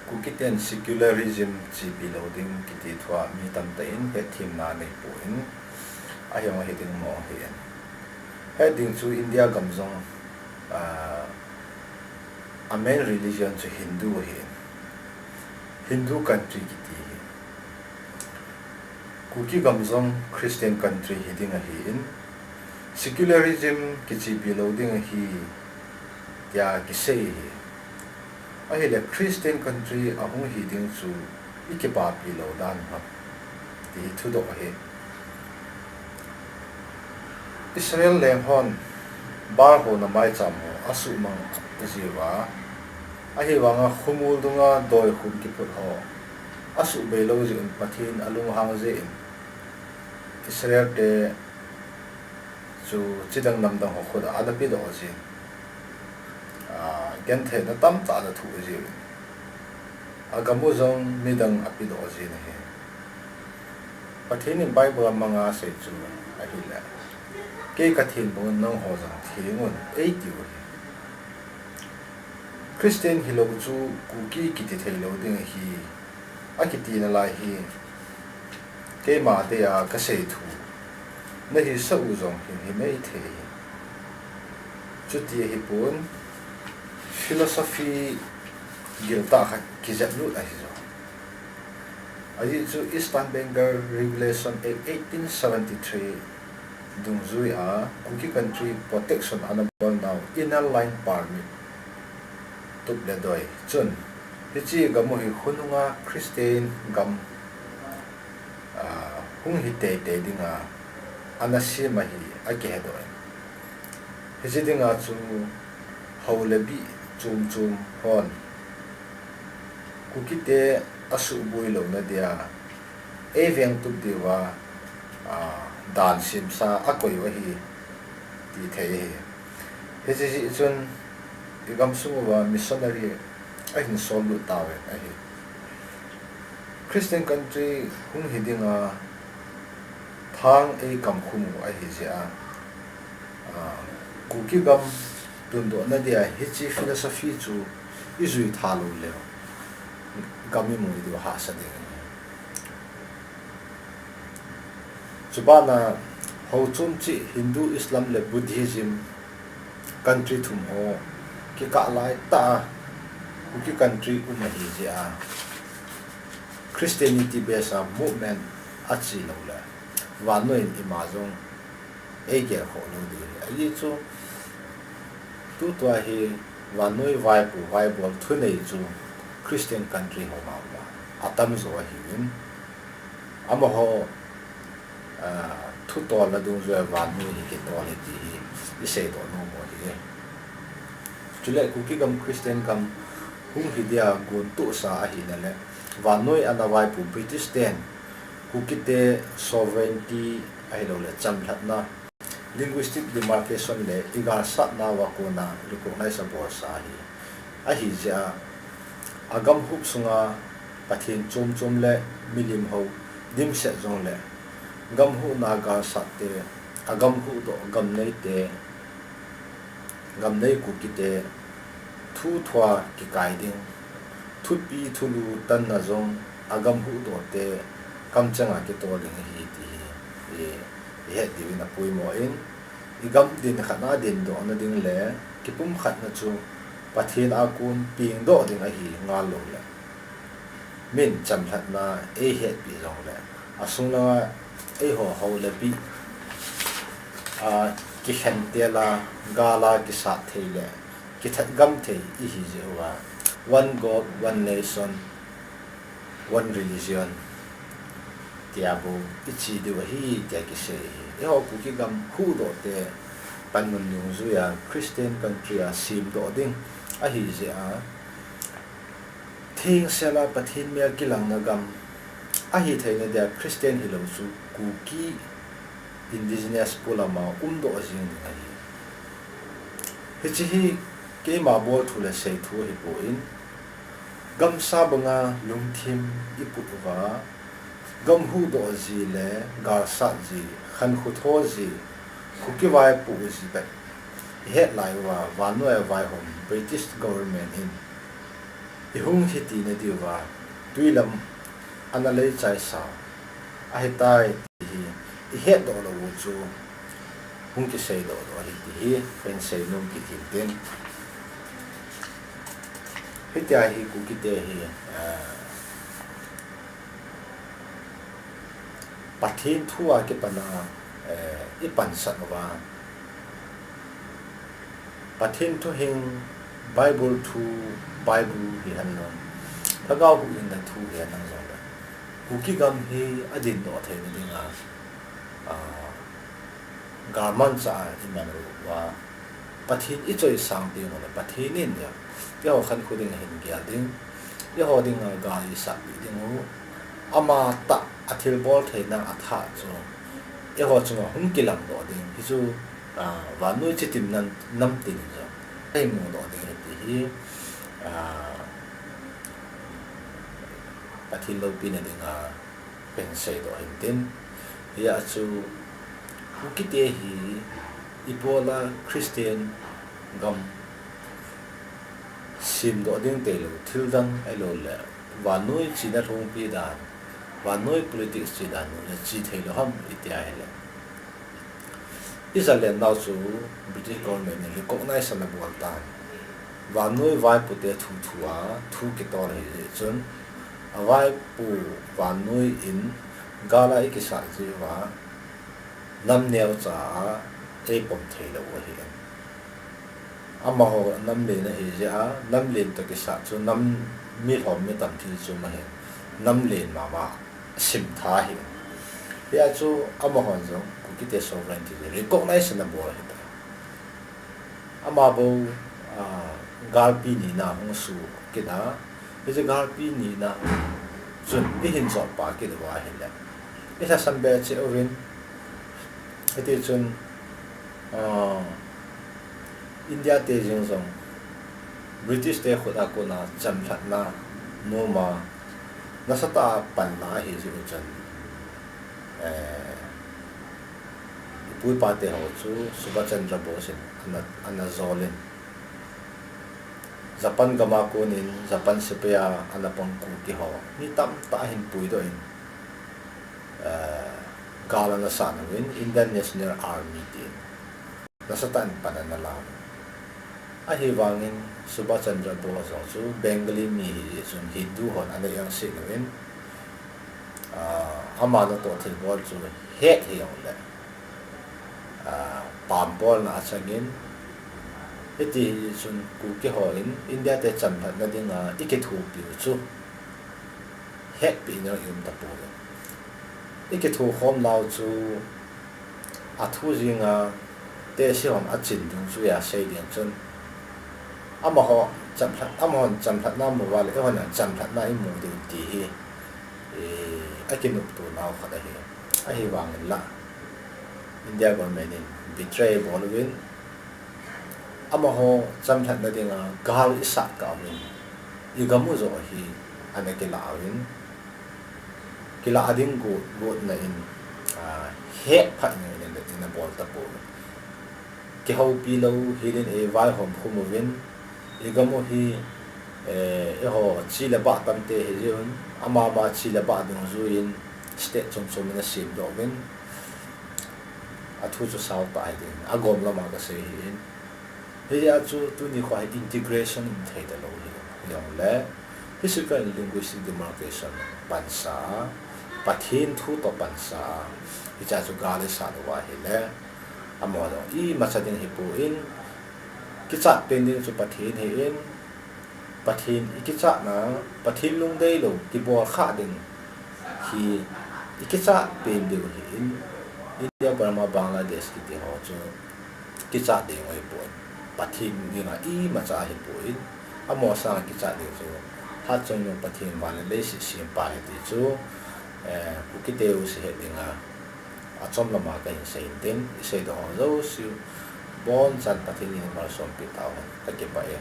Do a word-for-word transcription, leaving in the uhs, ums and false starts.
Kuki ten secularism chepi lou ding kiti thua mi tamtah in hetthem na nei poi, ahivang hi ding mo hi in. He ding chu India gam jong, ah, a main religion chu Hindu hi in. Hindu country kiti hi. Kuki gam jong Christian country hi ding ahi in. Secularism kichepi lou ding ahi tia kisei hi. Ahile Christian country ahung hi ding chu i kipapi lou dan ham ti hi thudoh ahi. Israel leng hon Baal hou na maicham ho asuhmang jiuva, ahivanga khomul dunga doi khum kiphut ho asuhbei lou jeh un Pathen alunghang jeh in Israel te chu chidang namdang ho khut a ana pedoh jin, a, gentheina tamtah ana thoh jiuvin, agam u jong midang a pedoh jin ahi. Pathen in Bible a manga asei chu ahile, kei kathen bang un nangho jong theng un eitiu ahi. Christian hilou chu Kuki kiti thei lou ding ahi, akiti nalai hi. Keima deija kasei thu nahisah u jong hin hi maithei hi. Chuti ahipon philosophy giltah khat kijeplut ahi jo. Ajeh chu Eastern Bengal Regulation Act eighteen seventy-three dungjuia Kuki Country Protection ana bolnau Inner Line Permit tup le doi chun, hiche gam u hi khonunga Christian gam, ah, hung hi teitei dinga ana sem ahi akihedoh in. Hiche dinga chu hou le bih chom chom hon Kuki te asuhboi louna dia eiveng tup diuva, ah, dan semsa akoi u ahi ti thei ahi. Hiche jeh chun i gamsung uva missionary ahin sollut tauvin ahi. Christian country hung hi dinga thang eikamkhum u ahi jeh a, ah, Kuki gam tundohna dia hiche philosophy chu ijui tha lou leu gam imu diu hahsa ding. Chubana hou chom cheh Hindu, Islam le Buddhism country thum ho kikah laitah a Kuki country um ahi jeh a Christianity base a movement ache lou le vannoi in ima jong eigelkhoh lou ding ahi. Ajeh chu tutua hi vannoi vaipo vaibol thunei chu Christian country ho mama atamjo ahiuvin, amaho, ah, thutolna dungjuia vannoi hi kitol ahi ti hi iseidoh nom u ahi. Chule Kuki gam Christian gam hung hi dia gontohsa ahina le vannoi ana vaipo British ten Kuki te sovereignty ahiloule chamlhatna, linguistic demarcation le igalsatnauva kona recognize abolsa ahi. Ahijeh a, agam huop sunga Pathen chomchom le milim hou dimset jongle, gam huhna galsatte, agam huhdoh gamneite, gamnei Kukite, thu thua kikai ding, thupi thulu tanna jong agam huhdohte kamchenga kitol ding ahi ti hi, i, ihet diuvin apoimo in, igam din khatna dindohna ding le kipumkhatna chu Pathen a kon pengdoh ding ahi ngal loule, min chamlhatna eihetpeh jongle, asung langa eiho hou le bih a kikhentel a, gal a kisat thei le kithat gam thei ihi jeh uva, One God, One Nation, One Religion tia bou iche diu ahi tia kisei ahi. Eiho Kuki gam huhdohte panmun dungjuia Christian country a semdoh ding ahijeh a, thengsela Pathen mel kilangna gam ahi theina dia Christian hilou chu Kuki indigenous polama umdoh jeng ding ahi. Hiche hi keima bolthu le seithu ahipoi, gamsa banga lungthim iput uva, gam huhdoh ji le galsat ji, khankho tho ji, Kuki vaipoh ji bep ihet lai uva, vannoiya vaihom British government in I hung hi tina diuva, tui lam ana lei chai sa, ahitai ti hi, i hetdoh lou u chu, hung kiseidoh doh ahi ti hi, kahin seinom kit hin tin. Hitia hi Kukite hi, ah, Pathen thu a kipan a, eh, i pansat uva. Pathen thu hin Bible thu, Bible hihen lang, Lhagao huhhingna thu hihen lang jongle, Kuki gam hi adindoh theina dinga, ah, galmanchah a i man uva, Pathen i choisang teng uleh, Pathen in jong eiho khankho dinga hin gel ding, eiho dinga gal eisatpeh ding u, amatah a thilbol theina a thah chu eiho chunga hung kilangdoh ding, hichu, ah, vannoi chitim nam, nam tin jong eimudoh ding ahi ti hi, ah, Pathen loupina dinga kahin seidoh hin tin. Hia chu, Kukite hi ibola Christian gam semdoh ding tailou, thildang ahilouleh vannoi china lhungpi dan, vannoi politics che dan u le che theilou ham iti ahile, Israel nau chu British government in recognize ana bol tan. Vannoi vaipute thu thu a, thu kitol ahi jeh chun, avaipo vannoi in gal a ikisat jeh uva, nam neocha a eipom theilou ahi. Amaho nam len ahi jeh a, nam len toh kisat chu nam mi lhom mi tam thil chu ahin, nam len mama simtha ahi. Hia chu amahon jong Kukite sovereignty recognize ana bol ahitai. Ama bou, ah, galpi nina hung suh kit a, hiche galpi nina chun ihin jotpa kit uva ahile, ilhasam be cheh uvin, hitichun, ah, India te jeng jong British te khut a kona chamlhatna noma nasatah a panla ahi jeh u chun, eh, ipu ipa te ho chu Subhash Chandra Bose in ana, ana jol in, Japan gam a kon in Japan sepai a ana pang Kuki ho mi tamtah ahin puidoh in, eh, gal ana sat uvin, Indian National Army tin nasatah in pan ana la uvin. Ahivangin Subhash Chandra Bose jong chu Bengali mi ahi jeh chun Hindu hon ana engse uvin, ah, ama natoh thilbol chu het hijongle, ah, pambolna achangin, hiti hi chun Kuki hon India te chamlhatna dinga ikithopiu chu hetpeh in jong i um tapouve. Ikithokhom nau chu athu jinga tehse hon achin ding chu asei ding chun, amaho chamlhat, amahon chamlhatna mu uva le eihon jong chamlhatna imu diu ti hi, eh, akinopto nau khat ahi. Ahivangin la, India government in betray bol uvin, amaho chamlhatna dinga gal isat kah uvin, igam u joh hi ana kilah uvin, kilah ding got, gotna in, ah, hetphat in ana bol tapouve. Kihoupi lou hel in eivaihom khum uvin, igam u hi, eh, eiho chi le bah tamtah ahi jeh un, amama chi le bah dungjuiyin state chom chom in asemdoh uvin, athu chu saotah hiding in, agom lama kasei ahin. Hijeh a chu tuni khoa hi integration um thei talou hi, hijongle, historical and linguistic demarcation pansa a, Pathen thu toh pansa a, hichea chu gal isat uva ahile, amaho jong imacha ding hipon, kichat pen ding chu Pathen ahin, Pathen ikichatna, Pathen lungdeilou kibol khah ding hi ikichat pen diu ahin, India, Burma, Bangladesh kiti ho chu kichat ding ahipon, Pathen dinga imacha ahipon, amaho sanga kichat ding chu hatchungnung Pathen van le leiset sempa ahi ti chu, eh, Kukite jouse het dinga achom lama kahin sei in tin, iseidoh ho jouse abonchan Pathen in malsompeh tauhen, kakipah e.